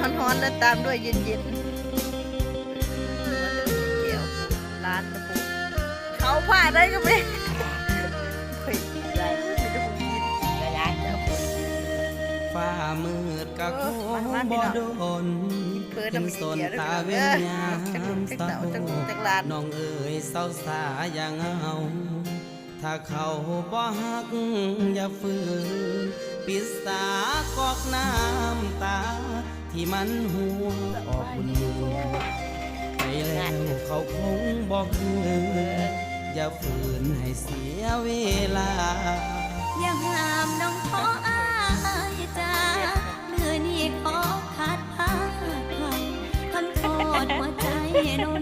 ຮ້ອນໆ ແລະ ຕາມດ້ວຍເຢັນໆ ແຈ່ວ ຮ້ານກະປຸ ເຂົ້າຜ້າໄດ້ກໍໄປ ເຮີ້ຍ ມີແຕ່ຜູ້ກິນ ກະຢາກຈະເອົາ ຟ້າມືດກະຄົງບໍ່ດົນ ເຫັນສົນຕາເວັນຍາມເຊົ້າ ນ້ອງເອີຍ ເຊົາສາຢ່າເຫງົາ ຖ້າເຂົາບໍ່ຮັກຢ່າຝືນ ປິດສາກອກນ້ຳຕາ ທີ່ມັນຮົ່ວອອກບຸນເມືອ ໄປແລ້ວເຂົາຄົງບໍ່ຄືນ ຢ່າຝືນໃຫ້ເສຍເວລາ ຢ່າຫ້າມນ້ອງຂໍອ້າຍຈາ ມື້ນີ້ຂໍຂັດພາເຂົ້າ ຄຳໂທດຫົວໃຈນ້ອງ